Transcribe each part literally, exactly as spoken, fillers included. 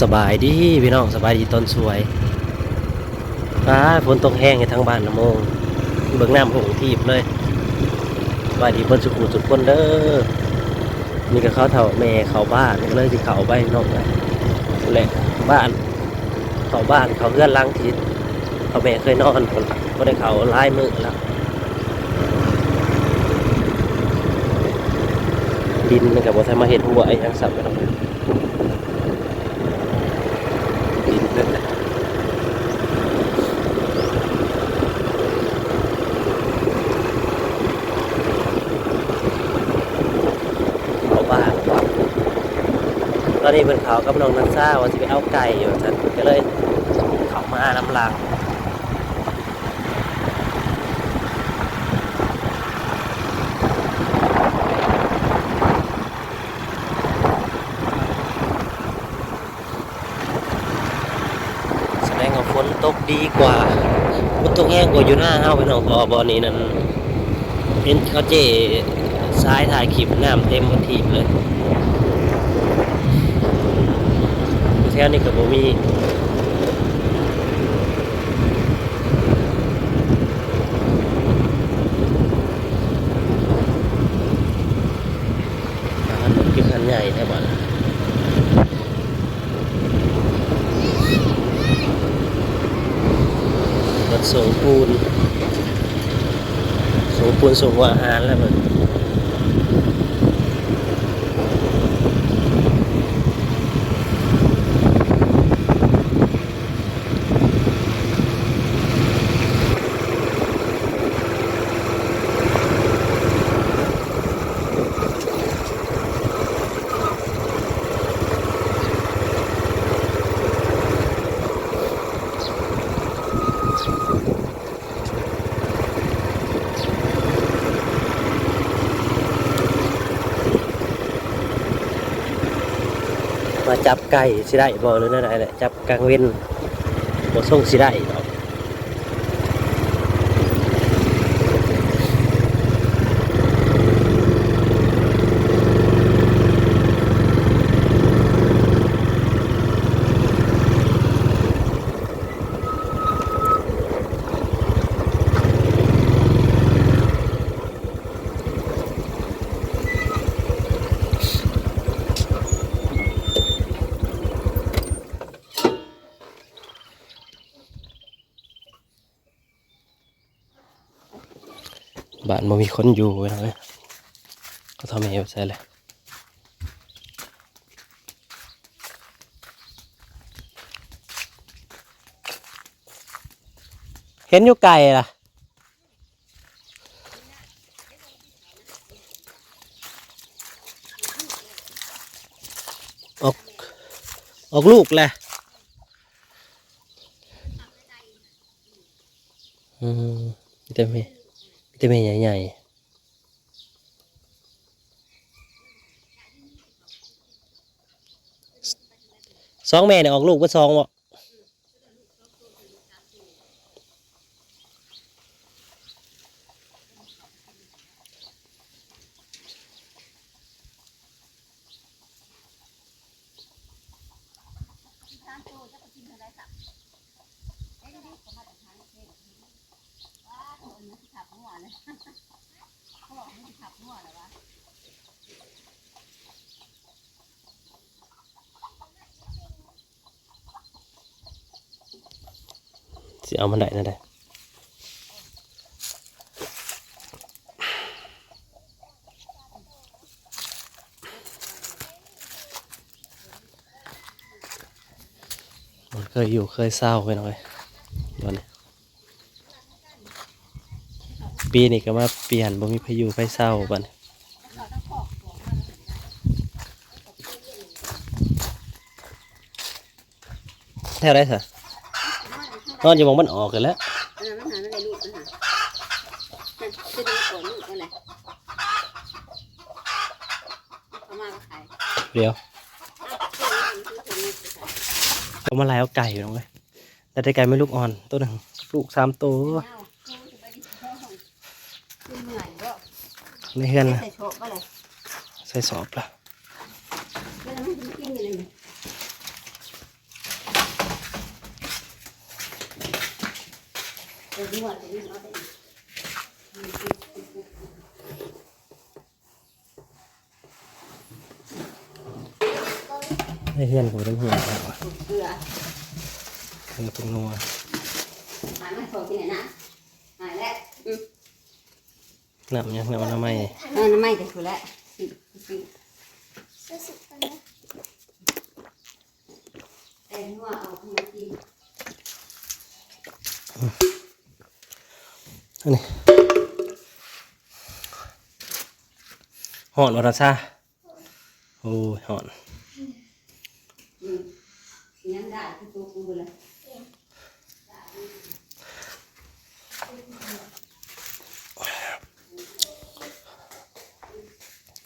สบายดีพี่น้อง สบายดีตอนสวย อ้า ฝนตกแฮงให้ทางบ้านนะโมง เบิ่งน้ำท่วมทีบเลย สบายดีเพิ่นสุขุสุขคนเด้อ นี่ก็เขาเฒ่าแม่เขาบ้านก็เลยสิเข้าไปเนาะ แหละบ้าน เข้าบ้านเข้าเฮือนหลังที่เฒ่าแม่เคยนอนพุ่นล่ะ บ่ได้เข้าหลายมื้อแล้ว ดินมันก็บ่ทันมาเฮ็ดหัวอีหยังซ้ำเนาะ ดินนั่นแหละ เข้าบ้าน ตอนนี้เพิ่นเข้ากับน้องนัชชาว่าสิไปเอาไก่อยู่ว่าซั่น เพิ่นก็เลยเข้ามานำหลัง แสดงว่าฝนตกดีกว่า ฝนตกแฮงกว่าอยู่หน้าเฮาพี่น้อง เพราะว่าบ่อนนี้นั่น เห็นเขาเจ้สายถ่ายคลิปน้ำเต็มพื้นที่เลย แถวนี้ก็บ่มี อ่า รถคือคันใหญ่แท้บ่ล่ะ รถส่งปูน ส่งปูนส่งหัวอาหารแล้วมัน มาจับไก่สิได้บ่หรือแนวใดแหละ จับกลางเว็น บ่ส่งสิได้ดอก บ้านบ่มีคนอยู่เว้ย เขาทำให้ใส่เลย เห็นอยู่ไกลล่ะ ออก ออกลูกแหละ อืม มีแต่แม่ มีแต่แม่ใหญ่ๆ สองแม่เนี่ยออกลูกเบิดสองบ่ สิเอามันได้นั่นแหละ มันเคยอยู่เคยเศร้าไปหน่อย ตอนนี้ ปีนี้ก็มาเปลี่ยน บ่มีไผอยู่ไผเศร้าบัดนี้ แถวใดซะ นอนอยู่หม่องมันออกกันแหล้ว อันนั้นมันหาไม่ได้ลูกมันหา จะดูก่อนลูกมันแหละ เอามาก็ขาย เดี๋ยว เอามาไล่เอาไก่อยู่ตรงนี้ แต่ได้ไก่แม่ลูกอ่อนตัวหนึ่ง ลูกสามตัว ในเฮือนนะ ใส่สอบละ แล้วมันกินอยู่เลย ในเฮือนก็บ่ได้เฮือนแล้วอะ เกลือ เฮือนเป็นงัว หายไหม ขอกินหน่อยนะ หายแล้ว อืม น้ำยัง น้ำอนามัย เออ น้ำอนามัยแต่คือแล้ว สิ สิ แต่งัวเอามากิน อันนี้ ฮ้อนบ่ล่ะซะ โอ้ย ฮ้อน อืม ยังได้คือตัวกูเลย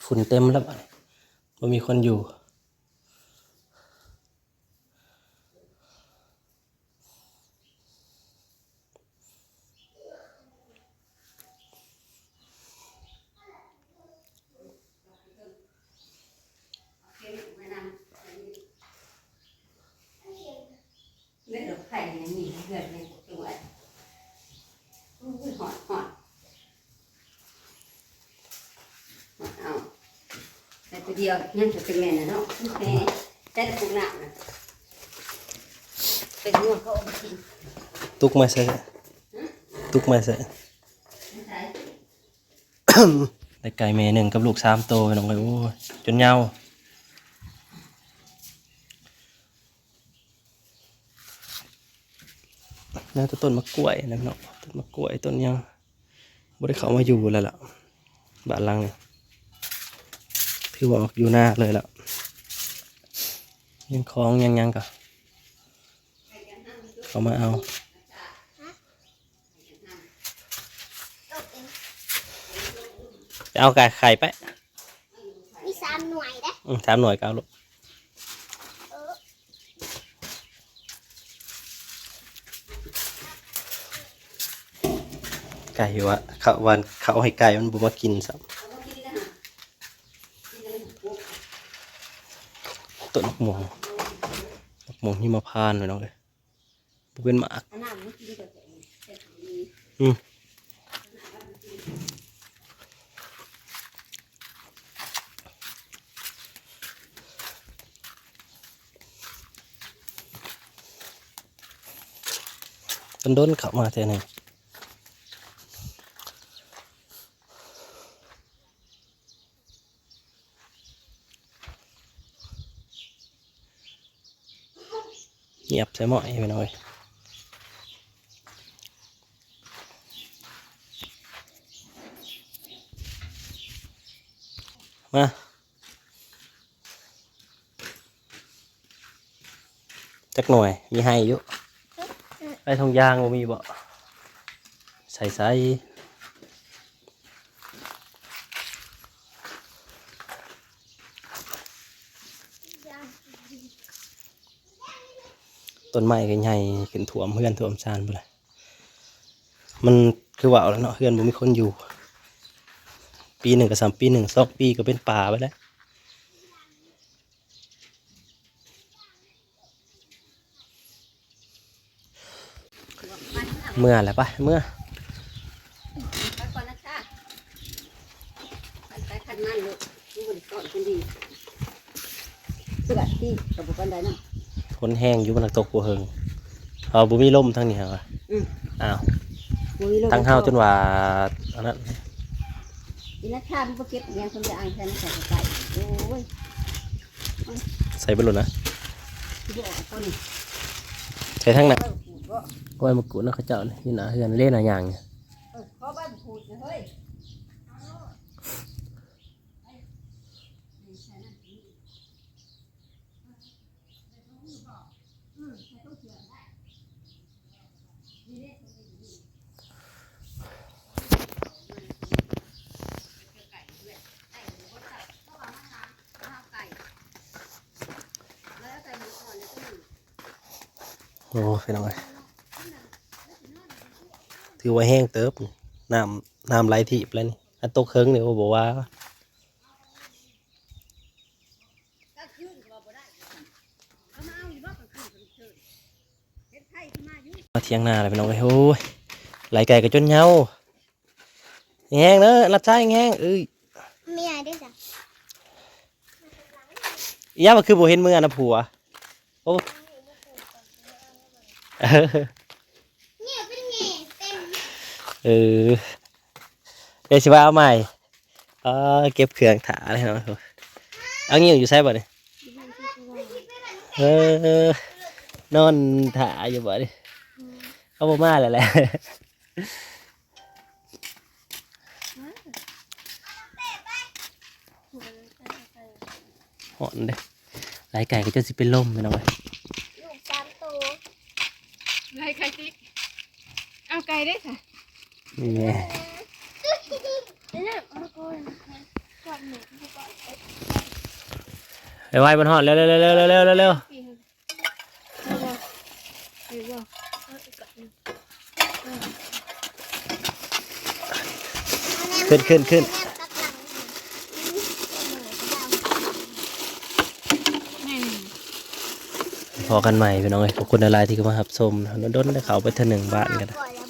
ฝุ่นเต็มแล้วบัดนี้ บ่มีคนอยู่ เล่นดอกไข่เนี่ยมีเพื่อนในตัว อุ้ย ฮ้อน ฮ้อน ฮ้อน เอา แต่ตัวเดียวยังจะเป็นแม่น่ะเนาะ แม่ แต่ละปลูกน้ำน่ะ เป็นงัวเขาเอาไปกิน ตุกมาใส่ ตุกมาใส่ ไม่ใช่ ได้ไก่แม่หนึ่งกับลูกสามโต พี่น้องเอ้ย โอ้ย จนยาว แล้วแต่ต้นมะกล้วยนะพี่น้อง ต้นมะกล้วย ต้นหยัง บ่ได้เข้ามาอยู่แล้วล่ะ บ้านหลังนี้ ถือว่าออกอยู่นาเลยล่ะ ยังของยังหยังก็เข้ามาเอา ไปเอาไก่ไข่ไป มีสามหน่วยเด้ อืม สามหน่วยก็เอาลูก เออ ไก่ว่า เขาว่า เขาให้ไก่มันบ่มากินซ้ำ ต้นมะม่วง มะม่วงหิมพานต์ พี่น้องเอ้ย บ่เป็นหมาก เอาน้ำมากินก่อน อืม โดนๆ เข้ามาเทื่อหนึ่ง เงียบใส่หม้อไอ้พี่น้องเอ้ย มา จักหน่วย มีให้อยู่ ไอ้ทงยางบ่มีบ่ ใส่ใส่ ต้นไม้ก็ใหญ่ขึ้นท่วมเฮือนท่วมซานพู้นแหละ มันคือว่าเอาแล้วเนาะ เฮือนบ่มีคนอยู่ ปีหนึ่งก็ซ้ำปีหนึ่ง สองปีก็เป็นป่าไปแล้ว เมื่อแหละปะ เมื่อ ไปก่อนนะจ๊ะ ไปไปคันมันลูก มันบ่ได้สอนคนดี เสื้อที่กับบุกันได้เนาะ ฝนแห้งอยู่ มันตกบ่เฮิง เอาบ่มีลมทางนี้เหรอ อืม อ้าว บ่มีลม ทางเฮาจนว่า อันนั้น อีนักฆ่ามันบ่เก็บอิหยัง คนจะอายใส่มันใส่กระเป๋า โอ้ย ใส่บ่หล่นนะ สิบ่ออกต้น ใส่ทางไหน ใบมะกรูดบ่ กล้วยมะกรูดเนาะ เขาเจ้านี่ อยู่หน้าเฮือนเล่นหน้าย่างเนี่ย เออ ขอใบมะกรูดหน่อยเฮ้ย โอ้ พี่น้องเอ้ย ถือว่าแห้งเติบ น้ำ น้ำไหลถีบแล้วนี่ อันตกเคิงนี่ก็บอกว่า กลางคืนก็ว่าบ่ได้ เขามาเอาอยู่บ่กลางคืนกลางคืน เฮ็ดไผสิมาอยู่ มาเถียงนาแล้วพี่น้องเอ้ย โอ้ย ไล่ไก่ก็จนเหงา แฮงเด้อ รับใช้แฮง เอ้ย เมียเด้อจ้ะ ย่าว่าคือบ่เห็นเมือนะผัว โอ้ เนี่ยเป็นไง เต็ม เออ เดี๋ยวสิว่าเอาใหม่ เออ เก็บเครื่องถ่าเลยเนาะ เอางิ้วอยู่ไสบ่นี่ เออ นอนถ่าอยู่บ่นี่ เขาบ่มาแล้วแหละ ฮ้อนเด้ ไล่ไก่ก็จนสิเป็นลมพี่น้องเอ้ย ลูกสามตัว ไล่ไก่ติ๊ก เอาไก่ได้ค่ะ นี่แม่ เนี่ยเอาก่อนก่อนหนึ่งก่อน ไอ้ไว้มันฮ้อน เร็วเร็วเร็วเร็วเร็วเร็วเร็ว ปีหนึ่งเอาบ่เอาอีกก่อนหนึ่ง ขึ้นขึ้นขึ้น แม่นี่ พอกันใหม่พี่น้องเอ้ย ขอบคุณหลายๆที่เข้ามารับชม โดนๆได้เข้าไปเทื่อหนึ่งบ้านกันนะ ก่อนแล้ว